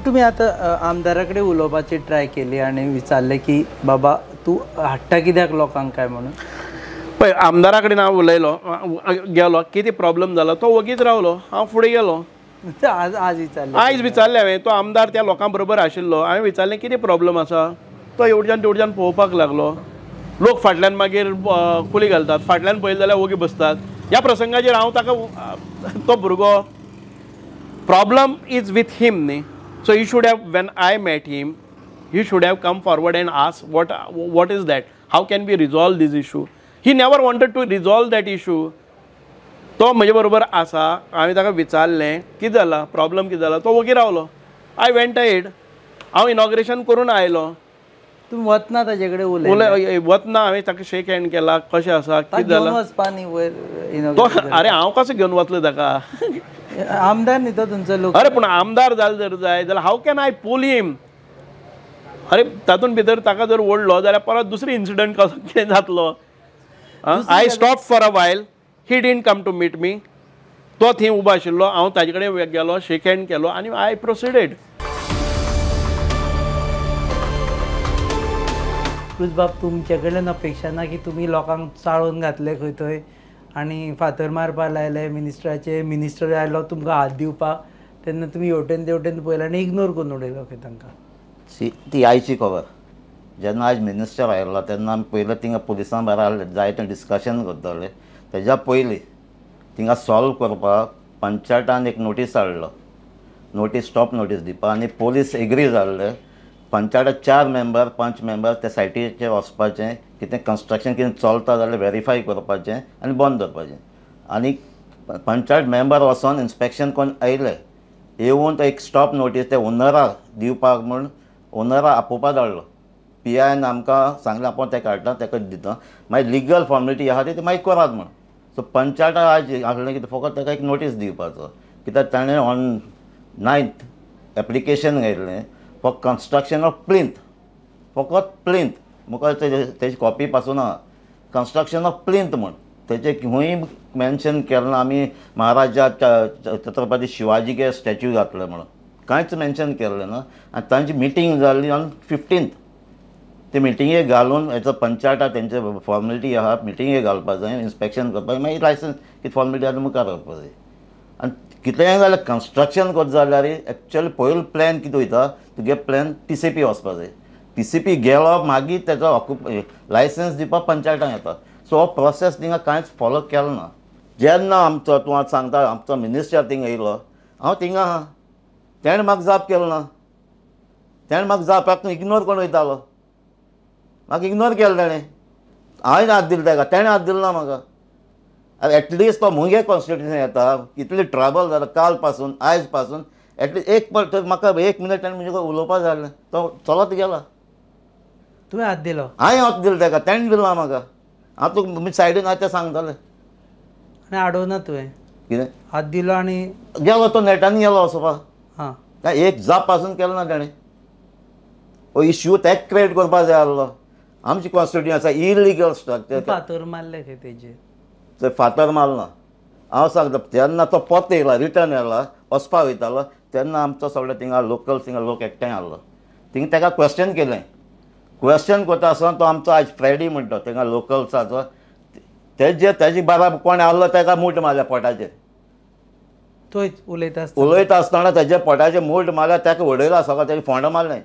तुमी आतां आमदारा कडेन उलोवपाची ट्राय केली आनी विचारलें की बाबा तूं हाडटा कित्याक लोकांक काय म्हणून? पळय आमदारा कडेन हांव उलयलो गेलो, कितें प्रॉब्लम जालो तो वगीच रावलो, हांव फुडें गेलो. आज आज विचारलें, आयज विचारलें हांवें, तो आमदार त्या लोकां बरोबर आशिल्लो, हांवें विचारलें कितें प्रॉब्लम आसा, तो हेवटेच्यान तेवटेच्यान पळोवपाक लागलो. लोक फाटल्यान मागीर कुली घालतात, फाटल्यान पळयलें जाल्यार वोगी बसतात. ह्या प्रसंगाचेर हांव ताका तो भुरगो प्रॉब्लम is with him न्ही, so he should have, when I met him he should have come forward and ask what is that, how can we resolve this issue. He never wanted to resolve that issue. तो म्हजे बरोबर आसा, हांवें ताका विचारलें कितें जालां, problem कितें जाला, तो वोगी रावलो. I went ahead, हांव इनॉग्रेशन करून आयलो. तूं वतना ताजे कडेन उलय, वतना हांवें ताका शेक हँड केला, कशें आसा कितें जालां तो. अरे हांव कसो घेवन वतलो ताका, आमदार न्ही तो तुमचो लोक. अरे पूण आमदार जालो जर जाय जाल्यार how can I pull him. अरे तातूंत भितर ताका जर ओडलो जाल्यार परत दुसरी इन्सिडंट कसो कितें जातलो. I stop for a while, he didn't come to meet me. तो थंय उबो आशिल्लो, हांव ताजे कडेन गेलो, शेक हँड केलो आनी I proceeded. क्रूजबाब, तुमचे कडल्यान अपेक्षा ना की तुमी लोकांक चाळोवन घातले खंय थंय आनी फातर मारपाक लायले मिनिस्टराचे, मिनिस्टर आयलो तुमकां हात दिवपाक तेन्ना तुमी हेवटेन तेवटेन पळयलें आनी इग्नोर करून उडयलो खंय तांकां. ती आयची खबर. जेन्ना आयज मिनिस्टर आयलो तेन्ना आमी पयलें थिंगा पुलिसां बराबर जायतें डिस्कशन करताले. तेज्या पयलीं थिंगा सॉल्व करपाक पंचायतान एक नोटीस हाडलो, नोटीस स्टॉप नोटीस दिवपाक, आनी पोलीस एग्री जाल्ले पंचायत 4 मेंबर 5 मेंबर त्या सायटीचेर वचपाचें, कितें कन्स्ट्रक्शन कितें चलता जाल्यार वेरीफाय करपाचें आनी बंद दवरपाचें. आनी पंचायत मेंबर वचोन इन्स्पेक्शन करून आयले, येवन तो एक स्टॉप नोटीस ते ओनराक दिवपाक म्हूण ओनराक आपोवपाक धाडलो. पी आयन आमकां सांगलें आपूण तेका हाडटा तेका दिता, मागीर लिगल फॉर्मेलिटी आसा ती मागीर करात म्हूण. सो पंचायता आज आसलें की फकत ताका एक नोटीस दिवपाचो, कित्याक ताणें ऑन 9th application घायल्लें फॉर कन्स्ट्रक्शन ऑफ प्लिंथ, फकत प्लिंथ, मुखार तेजी कॉपी पासून आहा, कन्स्ट्रक्शन ऑफ प्लिंथ म्हूण तेजे खंय मेन्शन केलें ना आमी महाराजा छत्रपती शिवाजीगे स्टॅच्यू घातले म्हणून कांयच मेन्शन केल्लें ना. आनी तांची मिटींग जाल्ली ऑन 15th, ते मिटिंगेक घालून हेचो पंचायता तेंचे फॉर्मेलिटी आहा, मिटिंगेक घालपा जाय, इन्स्पेक्शन करपाक, मागीर लायसन्स कितें फॉर्मेलिटी आहा मुखार व्हरपा जाय. आनी कितेंय जाल्यार कन्स्ट्रक्शन करता जाल्यार एक्चुअली पयलो प्लॅन कितें वयता तुगे प्लॅन टी सी पी वचपा जाय, टी सी पी गेलो मागीर तेजो लायसन्स दिवपाक पंचायतान येता. सो हो प्रोसेस थिंगा कांयच फॉलो केलो ना. जेन्ना आमचो तूं आतां सांगता आमचो मिनिस्टर थिंगा येयलो, हांव थिंगा आहा, तेणें म्हाका जाप केलो ना, तेणें म्हाका जाप इग्नोर करून वयतालो, म्हाका इग्नोर केलें तेणें. हांवें हात दिलो तेका, तेणें हात दिलो ना म्हाका. एटलिस्ट तो मुगे कॉन्स्टिट्युशन येता इतली ट्रबल जाला काल पासून आयज पासून, एटलिस्ट एक पळय म्हाका 1 मिनट तेणें म्हजे कडेन उलोवपा जालें, तो चलत गेला. तुवें हात दिलो? हांवें हात दिलो तेका, तेणें दिलो ना म्हाका. हांव तुका सायडीन आहा तें सांगतालें. आनी आडोवना तुवें कितें? हात दिलो आनी गेलो तो नेटान गेलो वचपा, हां एक जाप पासून केलो ना तेणें. हो इश्यू तेक क्रिएट करपा जाय आसलो. आमची कॉन्स्टिट्युशन आसा इलिगल स्ट्रक्चर. फातर मारले खंय तेजेर? थंय फातर मारला. हांव सांगता जेन्ना तो परत येयला रिटर्न येयला वचपाक वयतालो तेन्ना आमचो सगळे थिंगा लोकल थिंगा लोक एकठांय आहलो, थिंगा तेका क्वेश्चन केलें. क्वेश्चन करता आसतना तो आमचो आयज फ्रेडी म्हणटा थिंगा लोकल्साचो, तेजे तेजे बाराबर कोण आहलो तेका मूठ मारल्या पोटाचेर. थंयच उलयता आसतना, उलयता आसतना तेजे पोटाचेर मूठ मारल्या, तेका उडयला सगळो, तेजे फोंडां मारलें.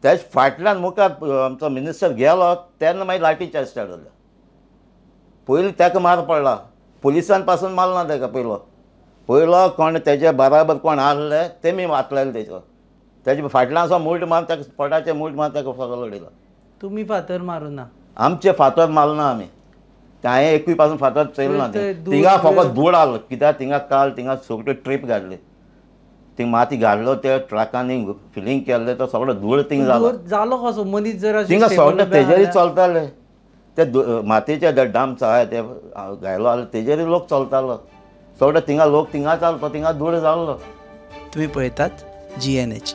तेज फाटल्यान मुखार आमचो मिनिस्टर गेलो तेन्ना मागीर लाठी चार्ज स्टार्ट जालो. पयलीं तेका मार पडला, पुलिसान पासून मारला तेका पयलो. पयलो कोण तेजे बराबर कोण आहले तेमी वाचलेले तेजो, तेजे फाटल्यान असो मूठ मार तेका पोटाचेर मूठ मार तेका सगळो उडयलो. तुमी फातर मारूं ना? आमचे फातर मारना आमी, हांवें एकूय पासून फातर चोयलो ना. थिंगा फकत धूळ आहलो, कित्याक थिंगा काल थिंगा सगळ्यो ट्रीप घातली, थिंग माती घातलो त्या ट्रकांनी फिलींग केल्लें, तो सगळो धूळ थिंग जालो. जालो कसो मनीस जर थिंगा सगळे तेजेरूय चलताले, ते मातयेचे जे डम्प्स आहाय ते घायलो आहले तेजेरूय लोक चलतालो, सगळे थिंगा लोक थिंगा चलतो, थिंगा धूळ जाल्लो. तुमी पळयतात GNH.